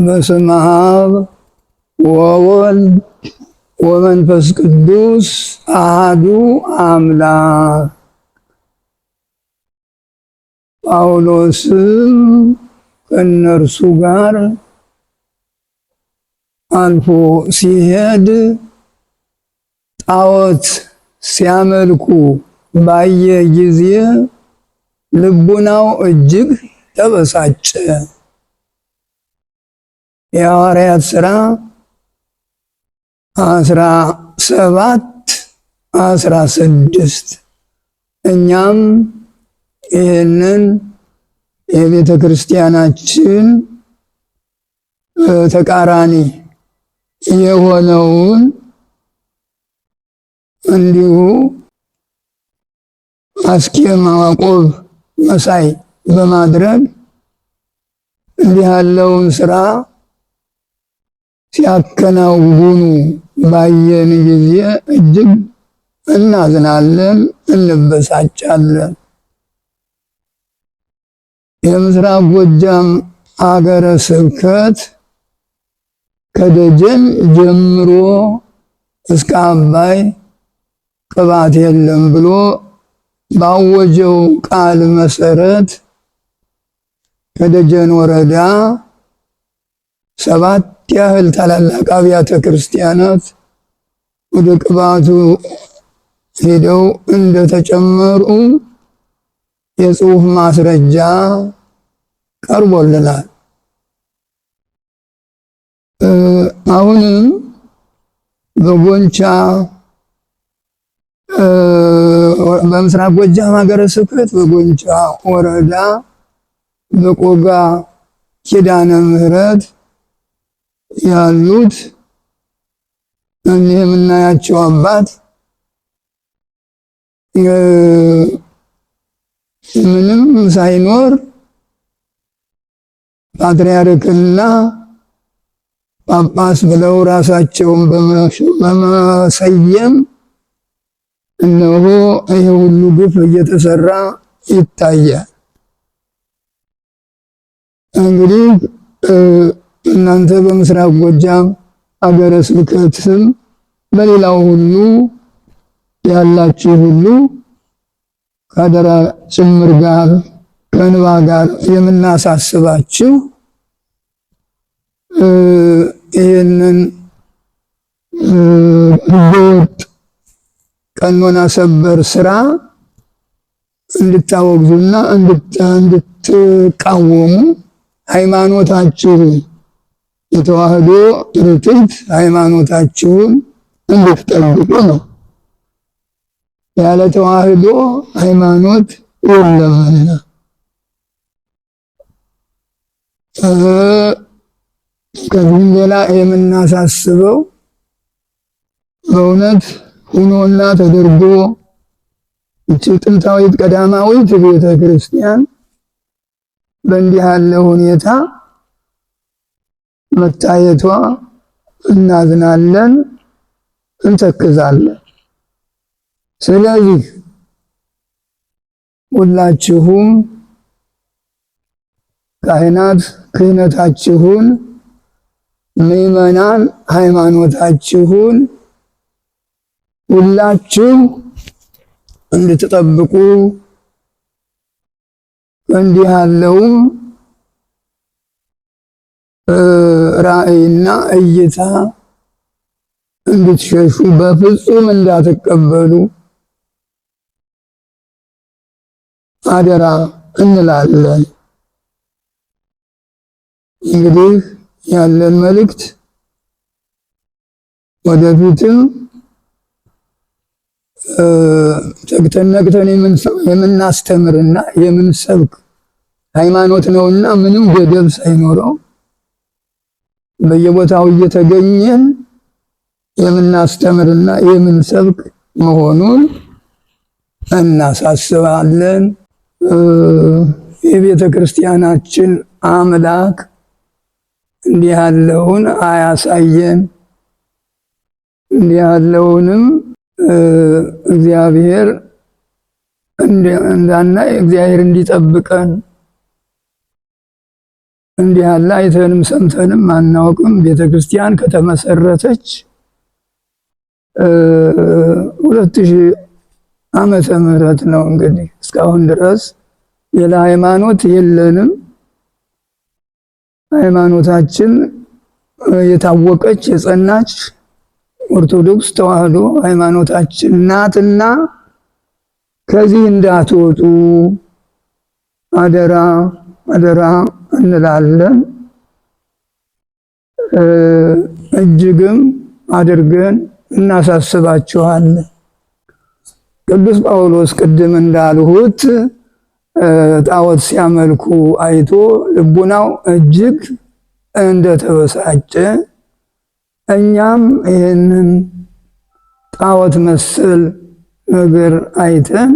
በስመ አብ ወወልድ ወመንፈስ ቅዱስ አሃዱ አምላክ። ጳውሎስም ከእነርሱ ጋር አልፎ ሲሄድ ጣዖት ሲያመልኩ ባየ ጊዜ ልቡናው እጅግ ተበሳጨ። የሐዋርያት ሥራ 17:16። እኛም ይህንን የቤተ ክርስቲያናችን ተቃራኒ የሆነውን እንዲሁ አስኬማ ቆብ መሳይ በማድረግ እንዲህ ያለውን ስራ ሲያከናውኑ ባየን ጊዜ እጅግ እናዝናለን፣ እንበሳጫለን። የምስራቅ ጎጃም አገረ ስብከት ከደጀን ጀምሮ እስከ አባይ ቅባት የለም ብሎ ባወጀው ቃል መሰረት ከደጀን ወረዳ 7 ያህል ታላላቅ አብያተ ክርስቲያናት ወደ ቅባቱ ሄደው እንደተጨመሩ የጽሁፍ ማስረጃ ቀርቦልናል። አሁንም በጎንቻ በምስራቅ ጎጃም ሀገረ ስብከት በጎንቻ ወረዳ በቆጋ ኪዳነ ምሕረት ያሉት እኒህ የምናያቸው አባት ምንም ሳይኖር ፓትርያርክና ጳጳስ ብለው ራሳቸውን በመሰየም እነሆ ይሄ ሁሉ ግፍ እየተሰራ ይታያል። እንግዲህ እናንተ በምስራቅ ጎጃም አገረ ስብከት ስም በሌላው ሁሉ ያላችሁ ሁሉ ከአደራ ጭምር ጋር ከእንባ ጋር የምናሳስባችሁ ይህንን ህገወጥ ቀኖና ሰበር ስራ እንድታወግዙና እንድትቃወሙ ሃይማኖታችሁን የተዋህዶ ርትዕት ሃይማኖታችሁን እንድትጠብቁ ነው። ያለ ተዋህዶ ሃይማኖት የለምና ከዚህም ሌላ የምናሳስበው በእውነት ሁኖና ተደርጎ እቺ ጥንታዊት ቀዳማዊት ቤተ ክርስቲያን በእንዲህ ያለ ሁኔታ መታየቷ እናዝናለን፣ እንተክዛለን። ስለዚህ ሁላችሁም ካህናት ክህነታችሁን፣ ምዕመናን ሃይማኖታችሁን ሁላችሁ እንድትጠብቁ እንዲህ ያለውም ራእይና እይታ እንድትሸሹ በፍጹም እንዳትቀበሉ አደራ እንላለን። እንግዲህ ያለን መልእክት ወደፊትም ተግተን ነቅተን የምናስተምርና የምንሰብክ ሃይማኖት ነውና ምንም ገደብ ሳይኖረው በየቦታው እየተገኘን የምናስተምርና የምንሰብክ መሆኑን እናሳስባለን። የቤተ ክርስቲያናችን አምላክ እንዲህ ያለውን አያሳየን። እንዲህ ያለውንም እግዚአብሔር እንዳናይ እግዚአብሔር እንዲጠብቀን እንዲህ ያለ አይተንም ሰምተንም አናውቅም። ቤተ ክርስቲያን ከተመሰረተች 2000 ዓመተ ምህረት ነው። እንግዲህ እስካሁን ድረስ ሌላ ሃይማኖት የለንም። ሃይማኖታችን የታወቀች የጸናች ኦርቶዶክስ ተዋህዶ ሃይማኖታችን ናትና ከዚህ እንዳትወጡ አደራ አደራ እንላለን። እጅግም አድርገን እናሳስባችኋለን። ቅዱስ ጳውሎስ ቅድም እንዳልሁት ጣዖት ሲያመልኩ አይቶ ልቡናው እጅግ እንደተበሳጨ እኛም ይህንን ጣዖት መሰል ነገር አይተን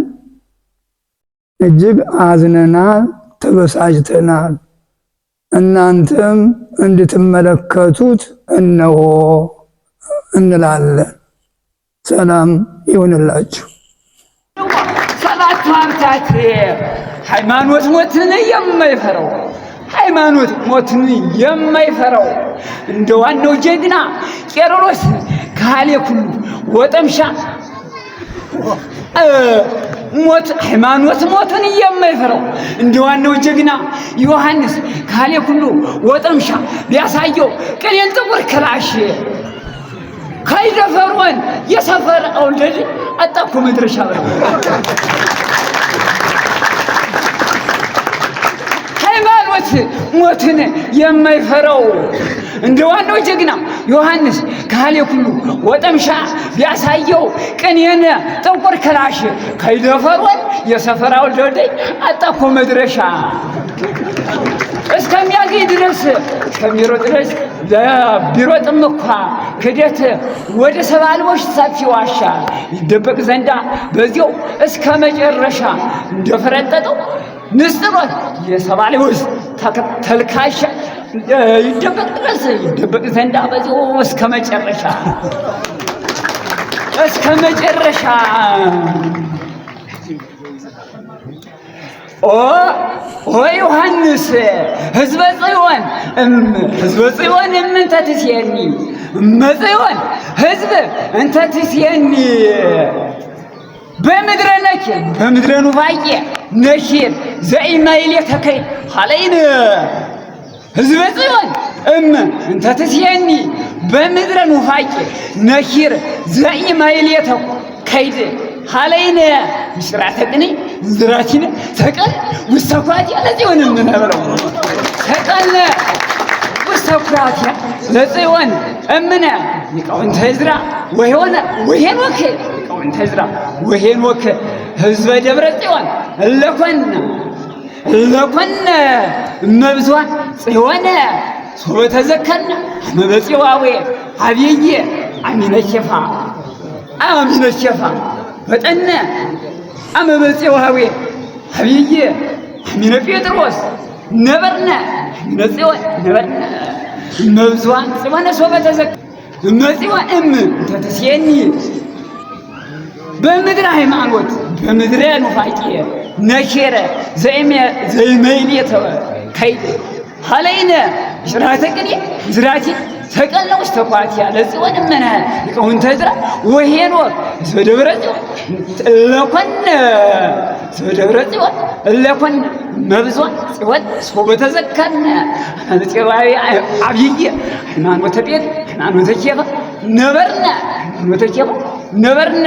እጅግ አዝነናል፣ ተበሳጭተናል። እናንተም እንድትመለከቱት እነሆ እንላለን። ሰላም ይሁንላችሁ። ሰባቱ ሀብታት ሃይማኖት ሞትን የማይፈራው ሃይማኖት ሞትን የማይፈራው እንደ ዋናው ጀግና ቄርሎስ ካሌ ኩሉ ወጠምሻ ሞት ሃይማኖት ሞትን የማይፈራው እንደ ዋናው ጀግና ዮሐንስ ካሌ ኩሉ ወጠምሻ ቢያሳየው ቅኔን ጥቁር ክላሽ ከይደፈሮን የሰፈር አውልደድ አጣኩ መድረሻ ሃይማኖት ሞትን የማይፈራው እንደ ዋናው ጀግና ዮሐንስ ካሌ ኩሉ ወጠምሻ ቢያሳየው ቅኔን ጥቁር ክላሽ ከይደፈሮን የሰፈራው ወልደይ አጣኮ መድረሻ እስከሚያገኝ ድረስ እስከሚሮጥ ድረስ ቢሮጥም እኳ ክደት ወደ ሰባ አልቦች ሰፊ ዋሻ ይደበቅ ዘንዳ በዚያው እስከ መጨረሻ እንደፈረጠጠው ንስጥሮት የሰባ አልቦች ተልካሻ ይደበቅ ድረስ ይደበቅ ዘንዳ በዚያው እስከ መጨረሻ እስከ መጨረሻ። ኦ ዮሐንስ ህዝበ ጽዮን ህዝበ ጽዮን እምንተ ትሴኒ እመ ጽዮን ህዝብ እንተ ትሴኒ በምድረ ነኪር በምድረ ኑፋቄ ነኪር ዘኢማይሌ ተከይ ኻለይን ህዝበ ጽዮን እም እንተ ትሴኒ በምድረ ኑፋቄ ነኪር ዘኢማይሌ ከይድ ኻለይነ ምስራተ ቅኔ ዝራቲነ ሰቀል ውስተ ኩራቲያ ለጽዮን እምነ ብለው ሰቀልነ ውስተ ኩራቲያ ለጽዮን እምነ ሊቃውንተ ዕዝራ ወሄኖክ ሊቃውንተ ዕዝራ ወሄኖክ ህዝበ ደብረ ጽዮን እለኮነ እለኮነ እመብዙኃን ጽዮነ ሶበ ተዘከርነ አመ በጽዋዌ አብየ አሚነ ኬፋ አሚነ ኬፋ ፈጠነ አመ በጽዋዌ አብየ አሚነ ጴጥሮስ ነበርነ አሚነ ጽዮን ነበርነ እመብዙኃን ጽዮነ ሶበ ተዘከርነ እመጽዮን እም እንተ ትሴኒ በምድረ ሃይማኖት በምድረ ኑፋቄ ነኬረ ዘይመይሌተ ከይድ ሀለይነ ስርዓተ ቅኔ ዝራቲ ተቀለ ውስተ ኳቲያ ለጽዮን እመነ ሊቃውንተ ዕዝራ ወሄኖክ ህዝበ ደብረ ጽዮን እለኮነ ህዝበ ደብረ ጽዮን እለኮነ መብዟን ጽዮን ሶበ ተዘከርነ ጽዮናዊ አብይየ ሃይማኖተ ጴጥ ሃይማኖተ ኬፋ ነበርነ ሃይማኖተ ኬፋ ነበርነ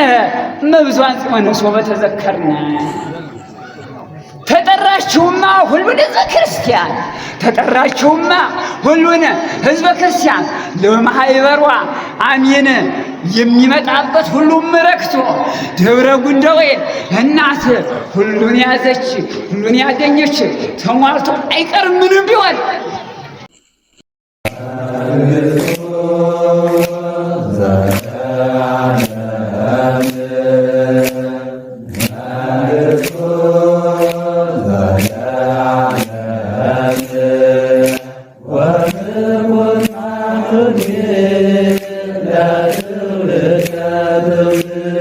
መብዟን ጽዮን ሶበ ተዘከርነ። ተጠራችሁማ ሁሉን ህዝበ ክርስቲያን ተጠራችሁማ ሁሉን ህዝበ ክርስቲያን ለማህበሯ አሜን የሚመጣበት ሁሉም ረክቶ ደብረ ጉንደዌ እናት ሁሉን ያዘች ሁሉን ያገኘች ተሟልቶ አይቀርም ምንም ቢሆን። ተውነ።